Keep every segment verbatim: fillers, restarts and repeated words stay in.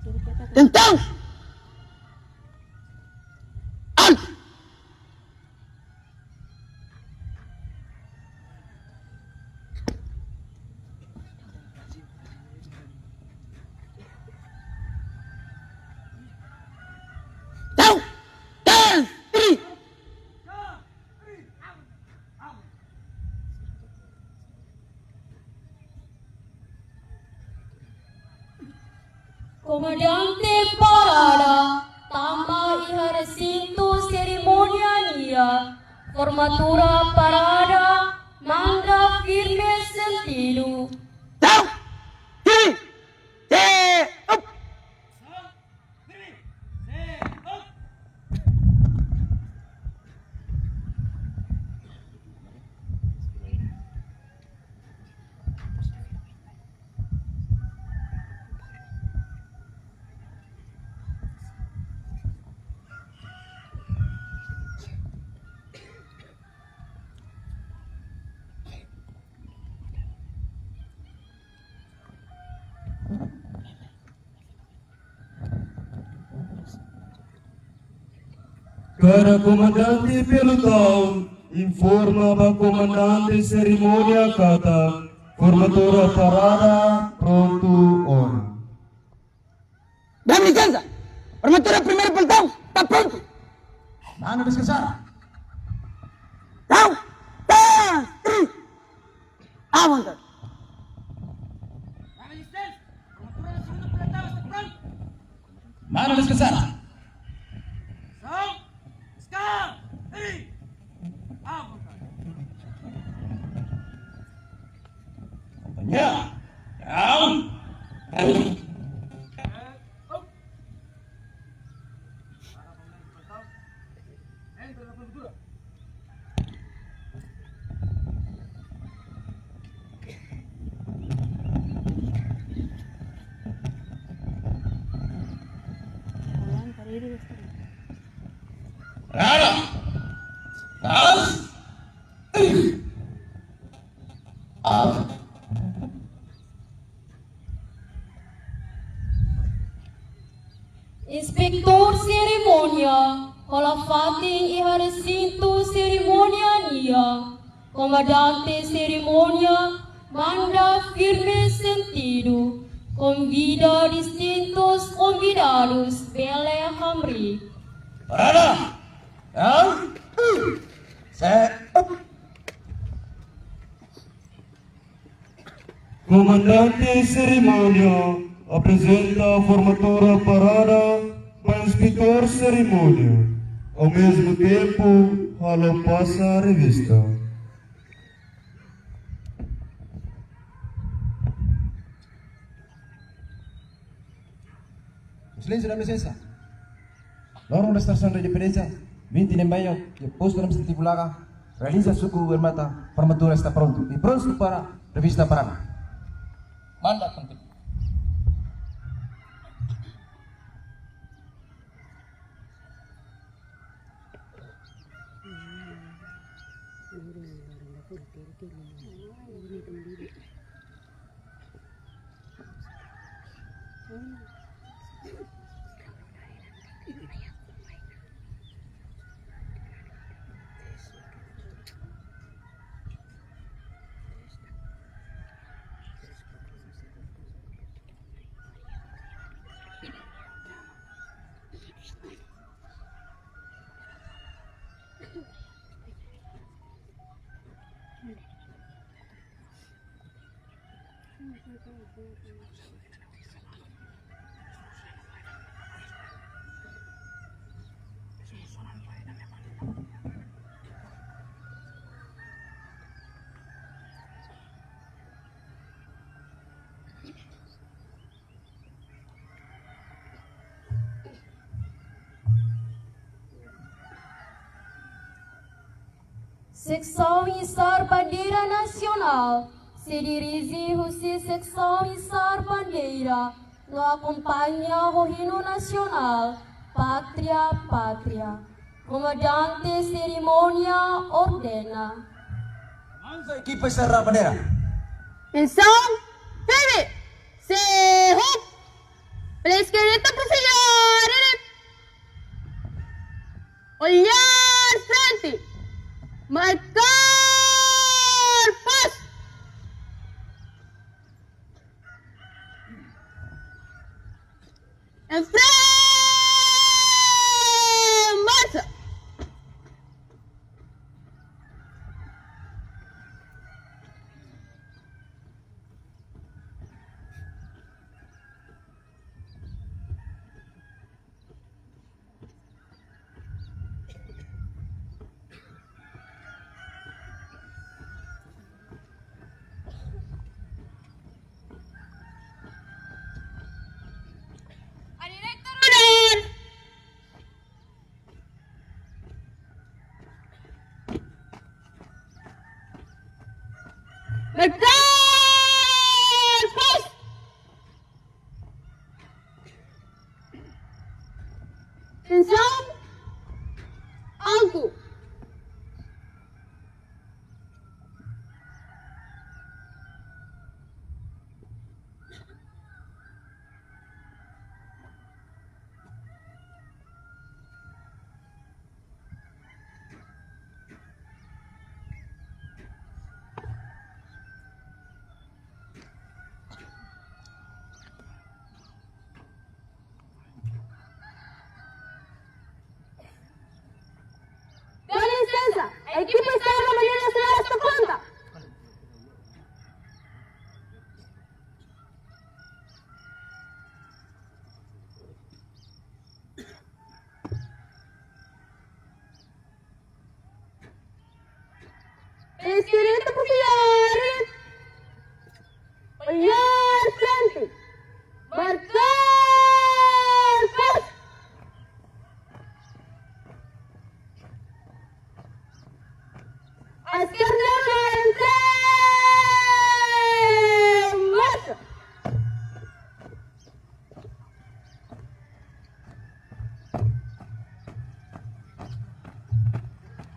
Atensaun! Altu! Atensaun! Komandante parada, tama iha resintu serimónia nian. Formatura parada, manda firme sentidu. Tau! Tiri! Te! Up! Kada komandante pelotaun informa ba komandante serimónia katak formatura parada prontu ona. Dá-me licença! Formatura primeiro pelotão, tá pronto! Manda descansar! Tau! Tá! Tri! À vontade! Manda descansar! Atensaun! Descansa! Ei! À vontade! Kompañia! Down! Entra na formatura! Rara! Rara! Inspetór serimónia, hola fatin iha resintu serimónia nian. Komandante serimónia, manda firme sentidu. Konvida distintus konvidadus bele hamriik. Parada! Down! Set! Up! Komandante serimónia aprezenta formatura parada ba inspetór serimónia. Ao mesmo tempo, halo pasa revista. Exelénsia, dá licença. Loron da Estasaun da Independénsia, vinte de Maio, iha postu administrativu Laga, realiza suku Ermata, formatura está pronto. E pronto para revista parada. Manda konteúdu. Seksaun isar bandeira nasionál, sei dirije husi seksaun isar bandeira, no akompaña ho hinu nasionál, Pátria, Pátria. Komandante serimónia ordena. Avansa ekipa isar bandeira. Atensaun, firme! Sehok! Flecha eskerda para o senhor. Olhar frente. Marcar passo. Em frente. Marcha. Marcar passo. Tensaun altu. Dá licença, a equipa está na maneira de acelerar esta ponta. Eskerda para o senhor. Olhar frente. Marcar passo. Eskerda, entre. Marcha.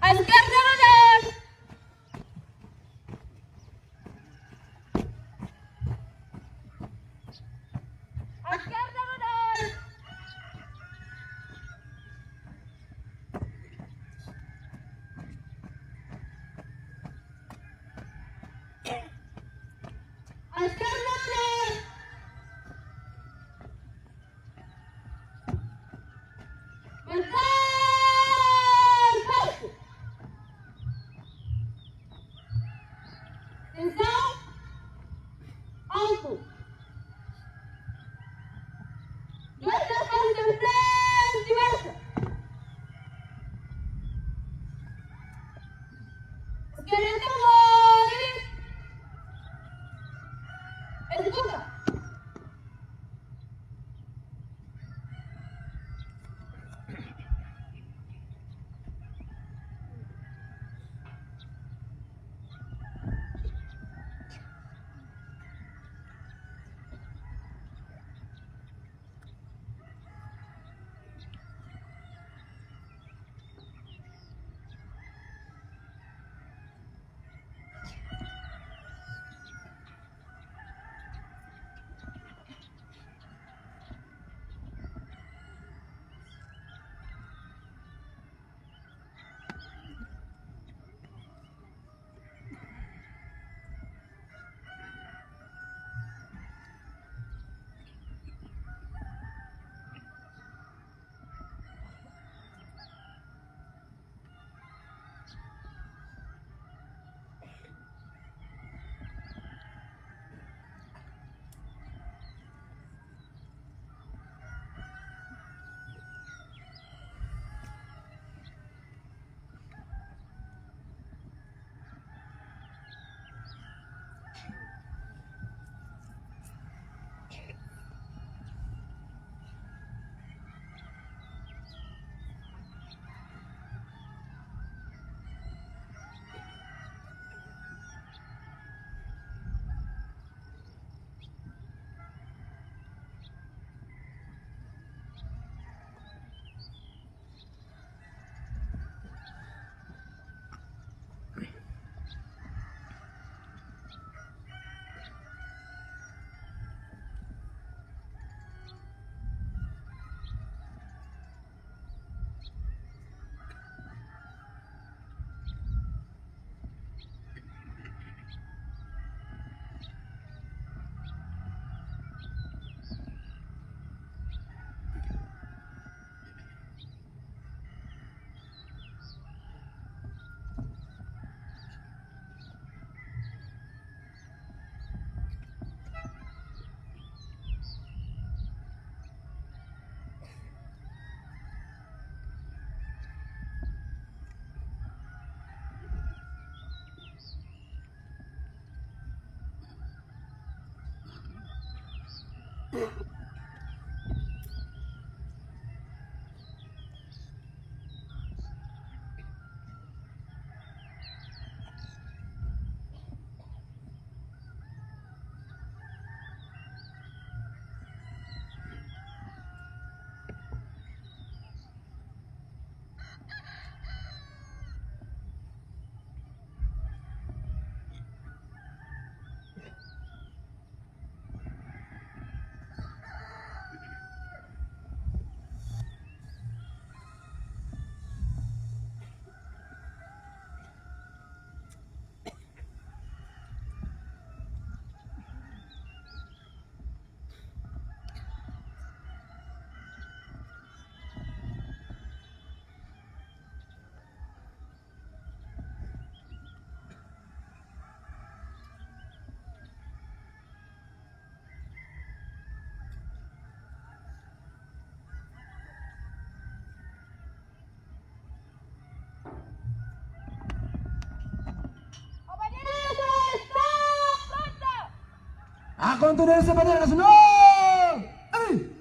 Eskerda, entre. A kontundénsia bandeira nasionál! Ei!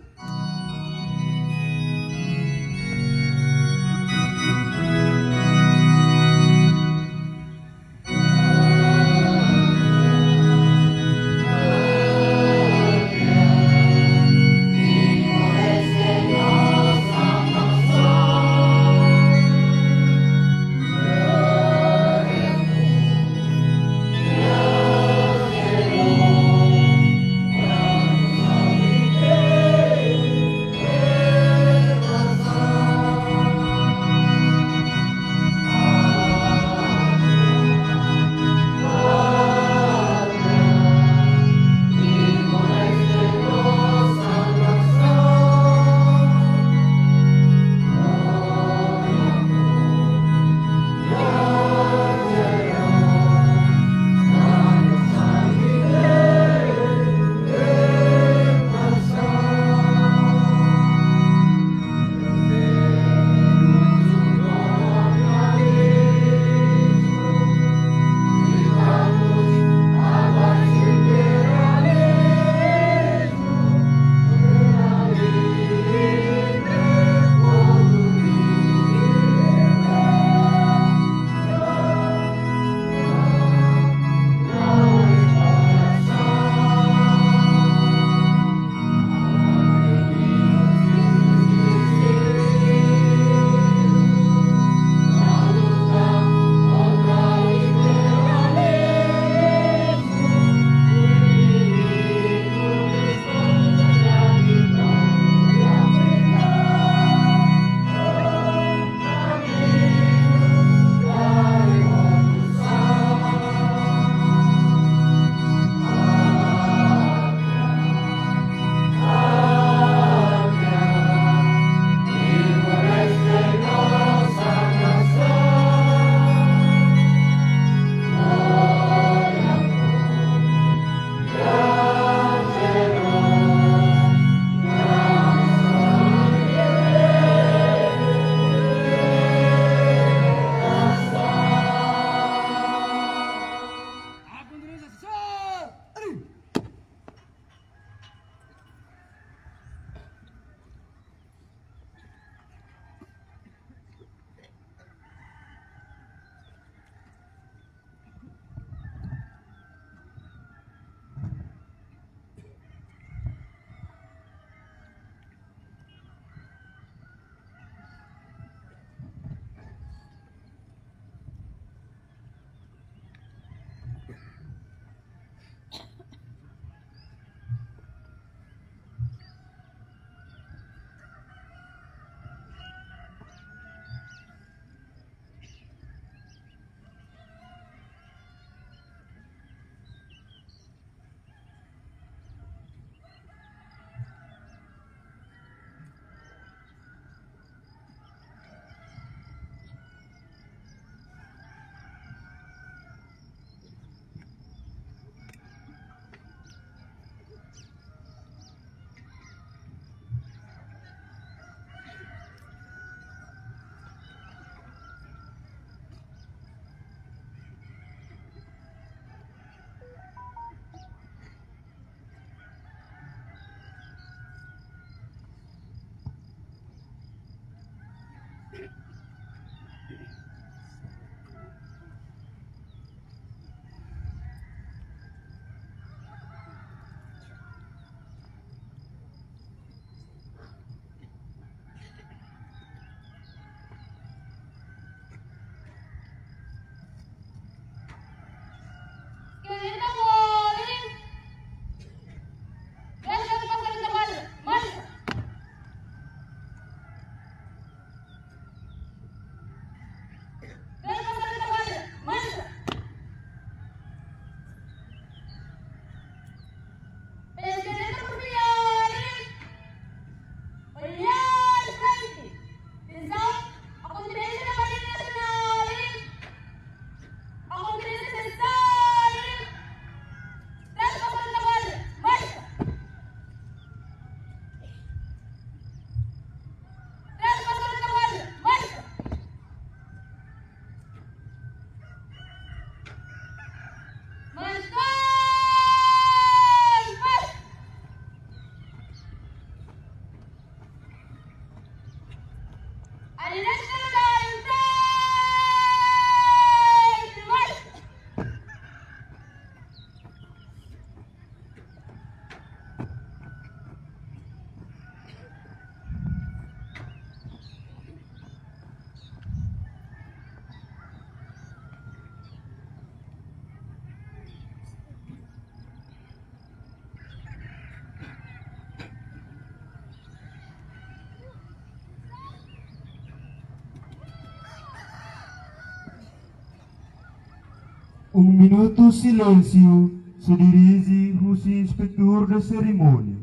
Um minutu silénsiu sei dirije husi inspetór de serimónia.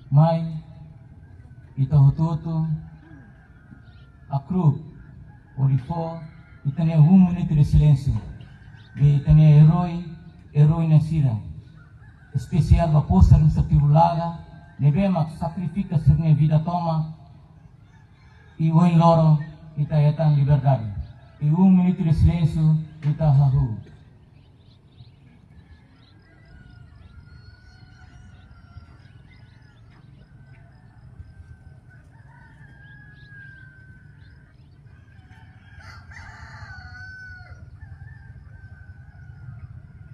Mai, ita hotu-hotu, akru, hodi fó ita-nia um minutu de silénsiu ba ita-nia erói, erói sira. Espesiál ba Postu Administrativu Laga, ne'ebé mak sakrifika sira-nia vida tomak, i ohin loron ita hetan liberdade. I um minutu de silénsiu ita hahú.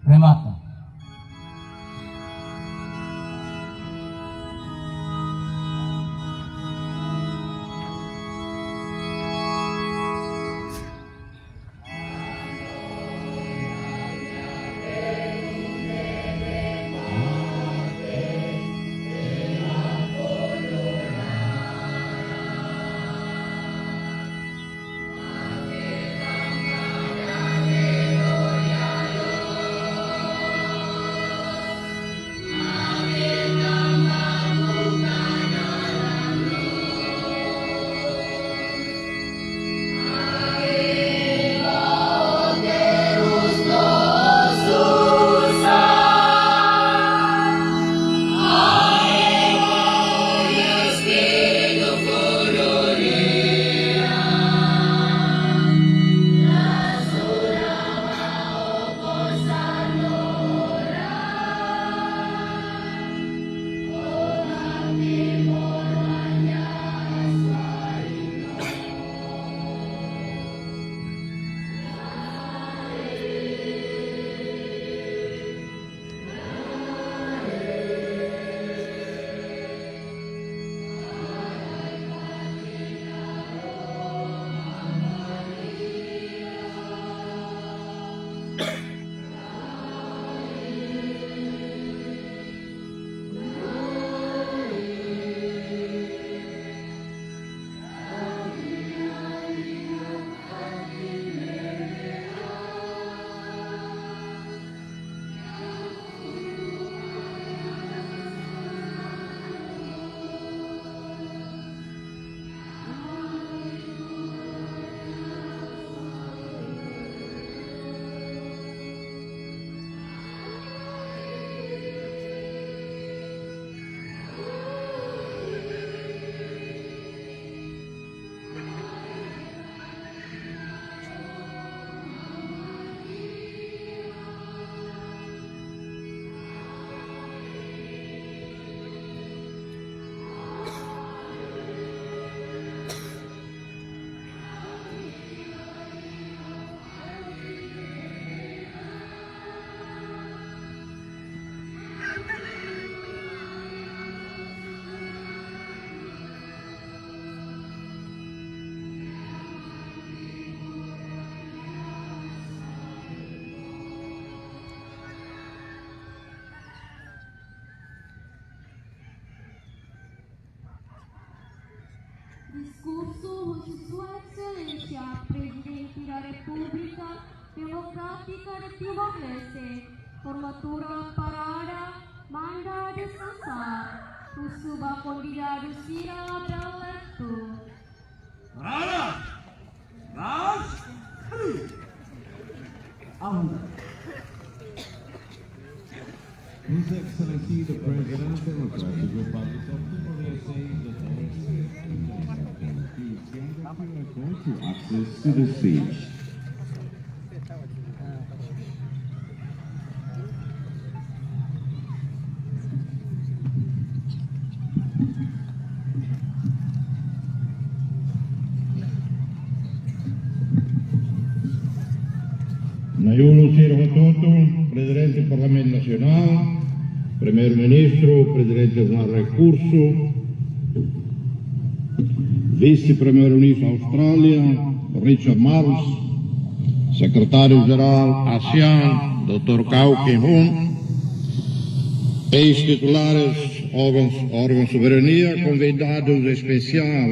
Remata. Diskursu husi Sua Exelénsia Prezidente da Repúblika Demokrátika de Timor-Leste, formatura parada, manda deskansar, husu ba konvidadu sira bele tuur. Parada! Marcha! His Excellency the President of the Democratic Republic of Timor-Leste is at the Q R code to access to the stage. Nai-ulun sira hotu-hotu, Prezidente Parlamentu Nasionál, Primeiru-Ministru, Prezidente Tribunál Rekursu, Vise-Primeiru-Ministru Austrália, Richard Marles, Sekretáriu-Jerál ASEAN, doutór Kyaw Kim Hun, eis-titulares órgaun, órgaun soberania, konvidadus espesiál,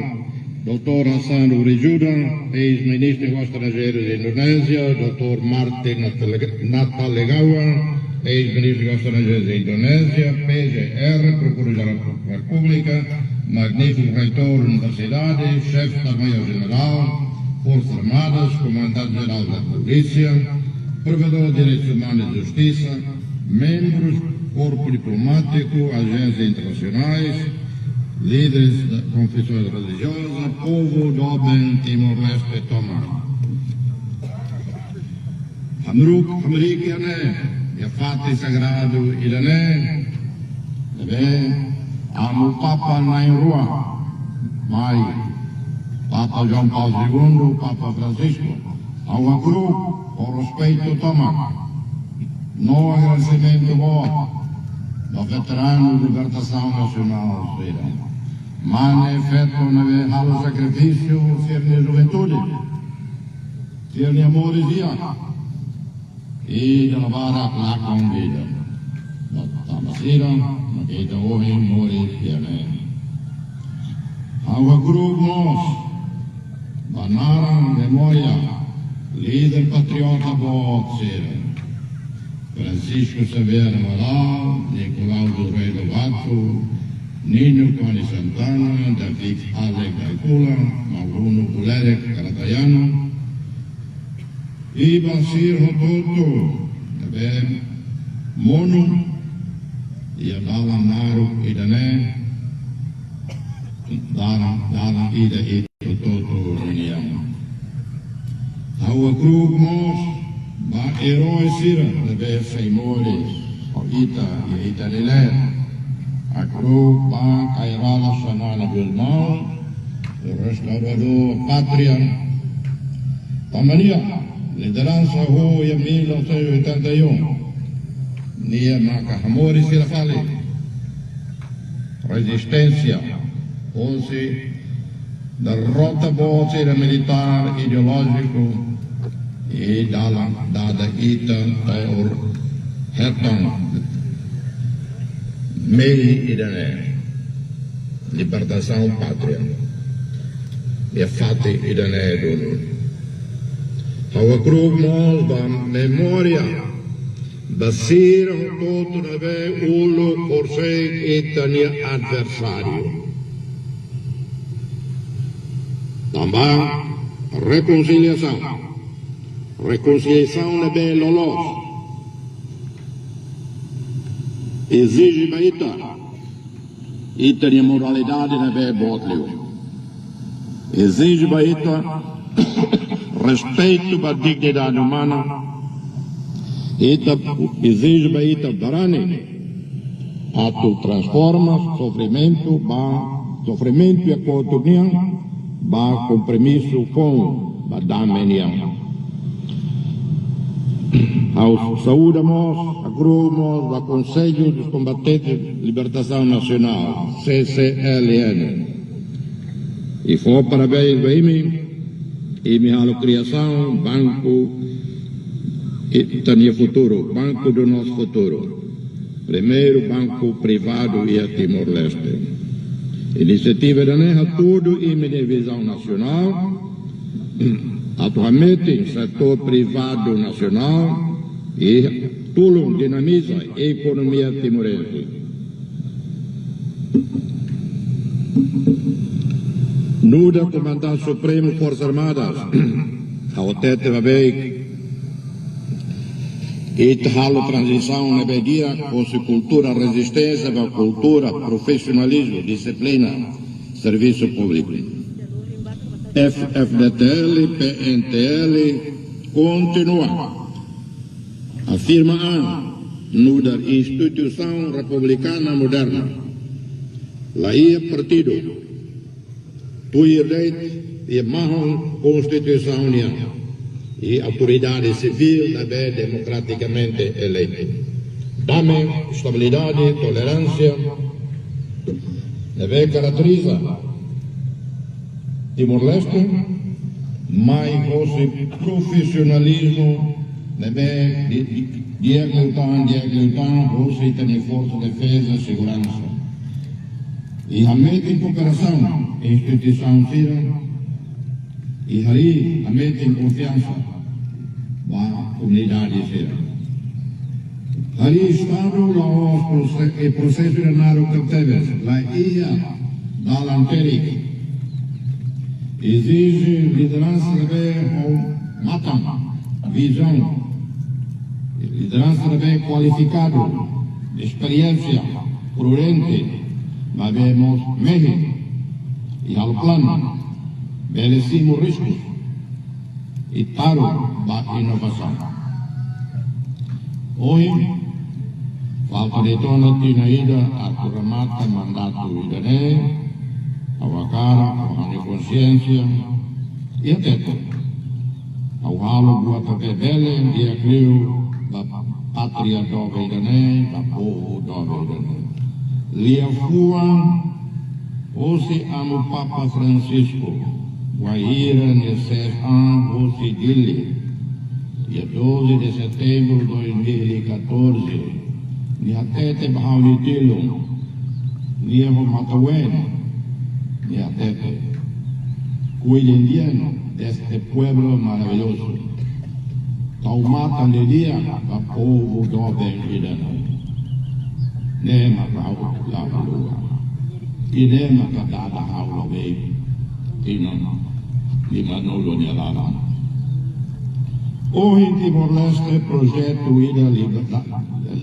doutór Hasan Lori Juda, eis-ministru Negósius Estranjeirus de Indonézia, doutór Martin Natale-, Natalegawa, eis-ministru Negósius Estranjeirus de Indonézia, P G R, Prokuradór-Jerál da Repúblika, magnífiku reitór da universidade, xefe Estadu-Maiór Jerál, Forsas Armadas, Komandante Jerál da Polísia, Provedór de Direitus Umanus e Justisa, membrus, korpu diplomátiku, ajénsias internasionais, líderes da konfesoens relijioza, povu doben Timor-Leste tomak. Hamruk, hamriik iha ne'e, iha fatin sagradu ida-ne'e, ne'ebé amu Papa na'in-rua mai, Papa João Paulo segundo, Papa Francisco. Ha'u hakru'uk ho respeitu tomak no agradesimentu boot ba veteranus libertasaun nasionál sira. Mane feto ne'ebé halo sakrifísiu sira-nia juventude, sira-nia moris di'ak, i dala barak lakon vida. Tanba sira mak ita ohin moris iha ne'e. Ha'u hakru'uk mós ba naran memória líder patriota boot sira: Francisco Xavier Amaral, Nicolau do Rei Lobato, Nino Konis Santana, David Alec Gaikula, Maluno Bulerek Karatayana, i ba sira hotu-hotu ne'ebé monu iha dalan naruk ida-ne'e, dalan, dalan ida ita hotu-hotu nian. Ha'u hakru'uk mós ba erói sira ne'ebé sei moris ho ita iha ita-nia leet. Hakru'uk ba Kay Rala Xanana Gusmão, restauradór pátria. Tanba nia lideransa ho iha mil novecentos e oitenta e um, nia maka hamoris sira fali rezisténsia hosi derrota boot sira militár ideolójiku, i dalan dada ita to'o hetan mehi ida-ne'e, libertasaun pátria, iha fatin ida-ne'e duni. Ha'u hakru'uk mós ba memória ba sira hotu-hotu ne'ebé uluk horisehik ita-nia adversáriu. Tanba rekonsiliasaun, rekonsiliasaun ne'ebé loloos ezije ba ita ita-nia moralidade ne'ebé boot liu. Ezije ba ita respeitu ba dignidade umana. Ita, ezije ba ita barani atu transforma sofrimentu ba, sofrimentu iha kotuk nian, ba kompromisu foun ba dame nian. Ha'u saúda mós, hakru'uk mós ba Conselho dos Combatentes de Libertação Nacional, C C L N. I fó parabéns ba imi, imi halo kriasaun banku ita-nia futuru, Banco do Nosso Futuro. Primeiru banku privadu iha Timor-Leste. Inisiativa ida-ne'e hatudu imi-nia vizaun nasionál atu hametin setór privadu nasionál i tulun dinamiza ekonomia timorense. Nu'udar Komandante Supremu Forsas Armadas, ha'u hatete ba beik, ita halo tranzisaun ne'ebé di'ak husi kultura rezisténsia ba kultura profisionalizmu, dixiplina, servisu públiku. F-FDTL, P N T L kontinua afirma an nu'udar instituisaun republikana moderna. La iha partidu, tuir lei, iha mahon konstituisaun nian, i autoridade sivíl ne'ebé demokratikamente eleitu. Dame, estabilidade, toleránsia ne'ebé karakteriza Timor-Leste, mai hosi profisionalizmu ne'ebé di, di, di'ak liután, di'ak liután hosi ita-nia forsa defeza, seguransa. I hametin kooperasaun instituisaun sira, i harii hametin konfiansa ba komunidade sira. Harii Estadu la'ós prose-, e prosesu ida naruk tebes, la iha dalan terik. Ezije lideransa ne'ebé ho matan, vizaun, lideransa ne'ebé kualifikadu, esperiénsia, prudente, maibé mós mehi, i halo planu, bele simu risku, i taruk ba inovasaun. Ohin, falta de'it ona tinan ida atu remata mandatu ida-ne'e, ha'u hakarak, ha'u-nia konsiénsia, i hatete. Ha'u halo buat ne'ebé bele, di'ak liu, ba pátria doben ida-ne'e, ba povu doben ida-ne'e. Liafuan, husi Amu Papa Francisco, wainhira nia sees an husi Dili, dia doze de setembro dois mil e catorze, nia hatete ba ha'u-nia tilun, nia ho matan-ween, nia hatete: Cuiden bien de este pueblo maravilloso. Tau matan didi'ak ba povu doben ida-ne'e. Ne'e maka ha'u la haluha. I ne'e maka dada ha'u la wei. Tinan lima-nulu nia laran. Ohin Timor-Leste projetu ida liberta-,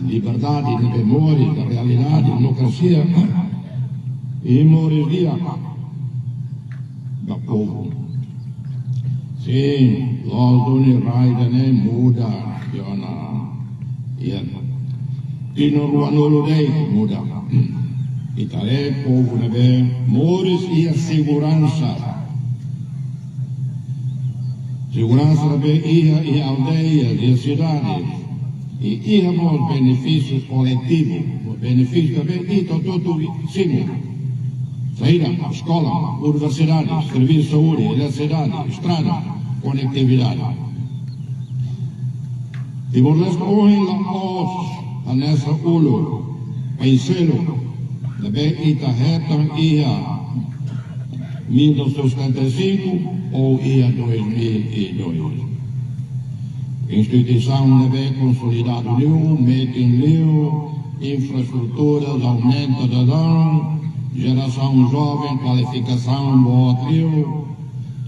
liberdade, ne'ebé moris, realidade, demokrasia, i moris di'ak ba povu. Sin, loos duni rai ida-ne'e muda, iha ona, iha tinan ruanulu de'it muda. Ita haree povu ne'ebé moris iha seguransa. Seguransa ne'ebé iha, iha aldeia, iha sidade. I iha mós benefísiu koletivu, benefísiu ne'ebé ita hotu-hotu simu. Saida, eskola, universidade, servisu saúde, eletrisidade, estrada, konetividade. Timor-Leste ohin la'ós hanesan uluk, país seluk, ne'ebé ita hetan iha mil novecentos e setenta e cinco ou iha dois mil e dois. Instituisaun ne'ebé konsolidadu liu, metin liu, infraestruturas aumenta daudaun, jerasaun joven kualifikasaun boot liu,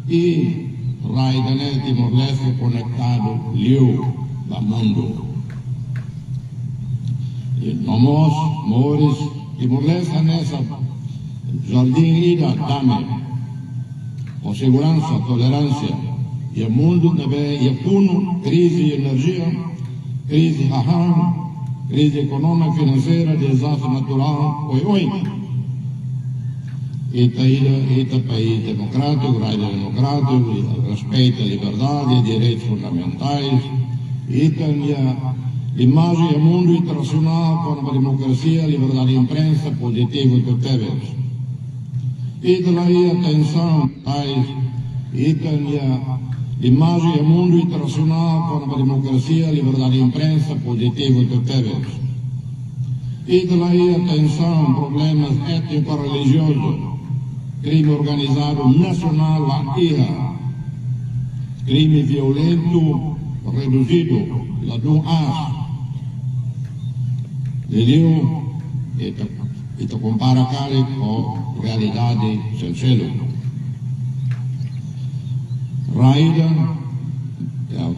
i rai ida-ne'e Timor-Leste konektadu liu ba mundu. I no mós moris Timor-Leste hanesan jardín ida dame, ho seguransa, toleránsia, iha mundu ne'ebé iha funu, krize enerjia, krize hahán, krize ekonómika, finanseira, dezastre naturál, oioin. Ita ida, ita país demokrátiku, rai ida demokrátiku, ita respeita liberdade, direitus fundamentais, ita-nia imajen iha mundu internasionál kona-ba demokrasia, liberdade de imprensa, pozitivu tebes. Ita la iha tensaun, tais, ita-nia imajen iha mundu internasionál kona-ba demokrasia, liberdade de imprensa, pozitivu tebes. Ita la iha tensaun, problemas étniku-relijiozu, krime organizadu nasionál la iha, krime violentu reduzidu, ladún aas. Liuliu, ita, ita kompara karik ho realidade seluk-seluk. Rai ida, ya,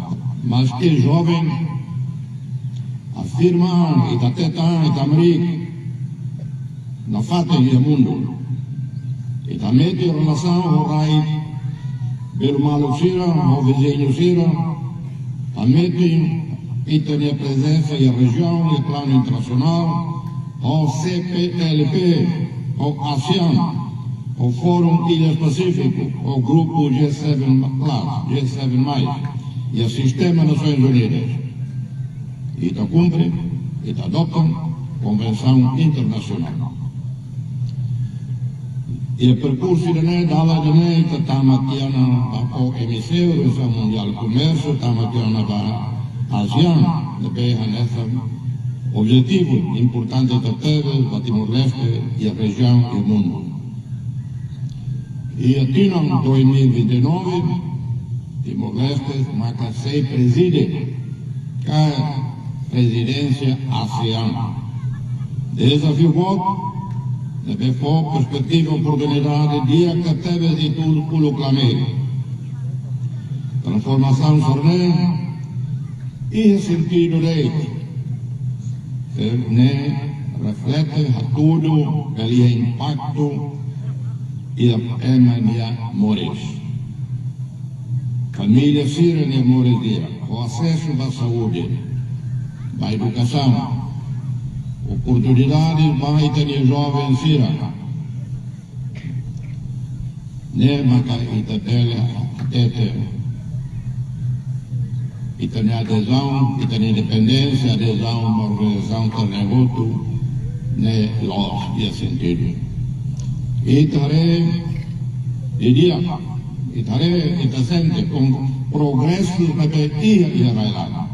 maske joven, afirma, ita hatete, ita hamriik nafatin iha mundu. Ita metin relasaun ho rai beru-maluk sira, ho viziñu sira, ita metin ita-nia prezensa iha rejiaun, iha planu internasionál, ho C P L P, ho ASEAN, ho Fórum Ilhas Pasífiku, ho grupu G seven plus, G seven mais, iha sistema Nasoins Unidas. Ita kumpre, ita adota konvensaun internasionál. Iha perkursu ida-ne'e, dalan ida-ne'e, ita tama tiha ona ba O M C, Organizasaun Mundiál Komérsiu, tama tiha ona ba ASEAN, ne'ebé hanesan Objetivu importante tebes ba Timor-Leste iha rejiaun i mundu. Iha tinan dois mil e vinte e nove, Timor-Leste maka sei prezide ka prezidénsia ASEAN. Dezafiu boot, ne'ebé fó perspetiva oportunidade di'ak tebes ita uluk klameri. Transformasaun sira-ne'e iha sentidu de'it, ne'e reflete hatudu ka iha impaktu iha ema nia moris. Família sira-nia moris di'ak, ho asesu ba saúde, ba edukasaun, oportunidade ba ita-nia joven sira. Ne'e maka ita bele hatete ita-nia adezaun, ita-nia independénsia, adezaun ba organizasaun sira-ne'e hotu, ne'e loos iha sentidu. Ita haree didi'ak, ita haree, ita sente progresu ne'ebé iha, iha rai-laran.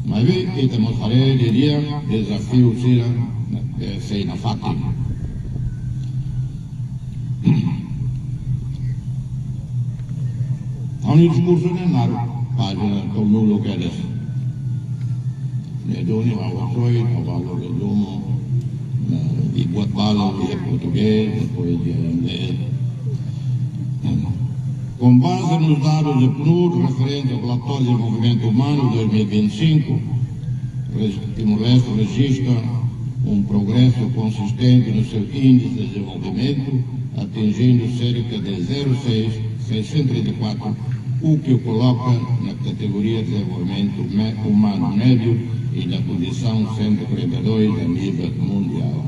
Maibé ita mós haree didi'ak dezafiu sira ne'ebé sei nafatin. Ha'u-nia diskursu ne'e naruk pájina tolunulu kedas. Ne'e duni ha'u soe, ha'u halo rezumu, eh, i buat balun iha portugés, depois iha inglés. Com base nos dados da PNUD referente ao relatório de desenvolvimento humano dois mil e vinte e cinco, Timor-Leste registra um progresso consistente no seu índice de desenvolvimento, atingindo cerca de zero seis, seiscentos e trinta e quatro, o que o coloca na categoria de desenvolvimento me-, humano médio e na posição cento e quarenta e dois a nível mundial.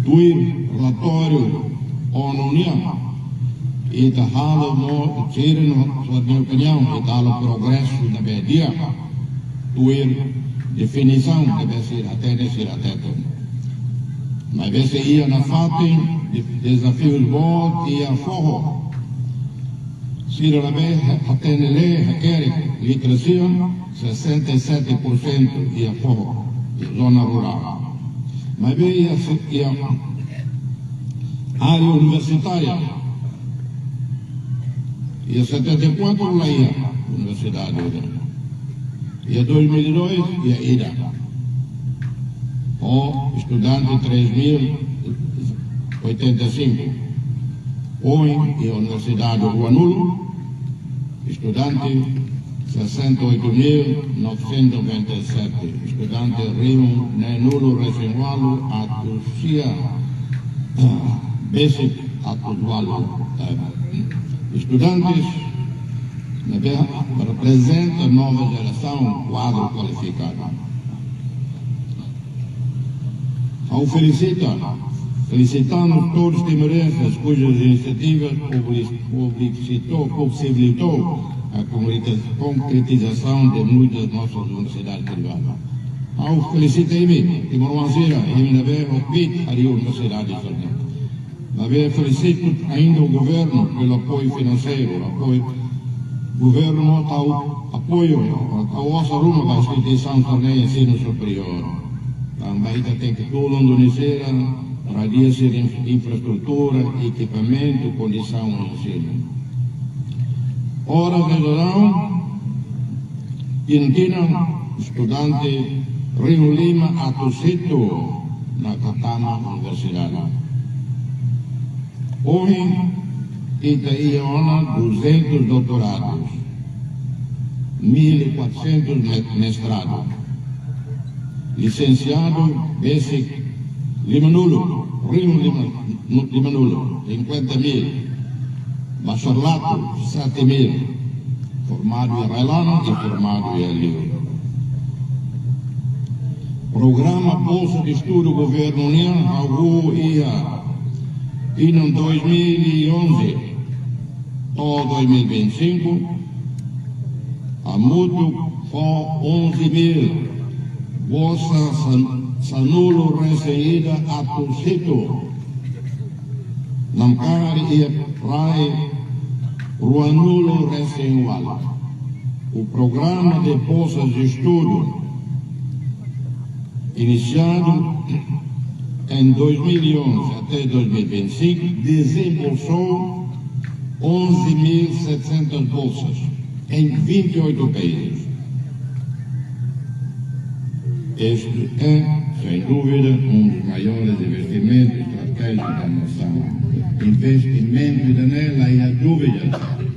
Tuir relatóriu ONU nian, ita halo, no sira-nia opiniaun, ita halo progresu ne'ebé di'ak, tuir definisaun ne'ebé sira hatene, sira hatete. Maibé sei iha nafatin de-, dezafiu boot iha foho. Sira ne'ebé hatene lee, hakerek, literasia, sessenta e sete por cento iha foho, iha zona rurál. Maibé iha se-, iha área universitária, iha setenta e quatro la iha universidade. Iha dois mil e dois, iha ida. Ho estudante três mil oitenta e cinco. Ohin iha Universidade Ruanulu, estudante sessenta e oito mil novecentos e noventa e sete. Estudante rihun neenulu resin ualu atus sia, ah, besik atus ualu, eh, estudantes, ne'ebé reprezenta nova jerasaun kuadru kualifikadu. Ha'u felisita, felisitamos todos os timorenses cujas iniciativas publi-, publicitou, possibilitou a concretiza-, concretização de muitas de nossas universidades privadas. Ha'u felisita imi, timoroan sira, imi ne'ebé opta harii universidade sira-ne'e. Maibé felisitu ainda o governo pelo apoio financeiro, apoio, governu tau apoiu, tau osan ruma ba instituisaun sira-ne'e ensinu superiór. Tanba ita tenke tulun duni sira, para di'ak sira in-, infraestrutura, ekipamentu, kondisaun ensinu. Oras de verão, tinan-tinan estudante rihun lima atus hitu maka tama universidade. Ohin ita iha ona duzentos doutorados, mil e quatrocentos me-, mestrado, lisensiadu besik limanulu, rihun lima, limanulu, cinquenta mil, bacharelatu sete mil, formadu iha rai-laran i formadu iha liur. Programa Bolsa de Estudo governu nian hahú iha tinan dois mil e onze to'o dois mil e vinte e cinco, hamutuk fó onze mil, bolsa san-, sanulu resin ida atus hitu, namkari iha rai ruanulu resin ualu. O programa de bolsas de estudo, iniciado em dois mil e onze até dois mil e vinte e cinco, desembolsou onze mil setecentas bolsas em vinte e oito países. Este é, sem dúvida, um dos maiores investimentos estratégicos da nação. Investimento ida-ne'e la iha dúvida.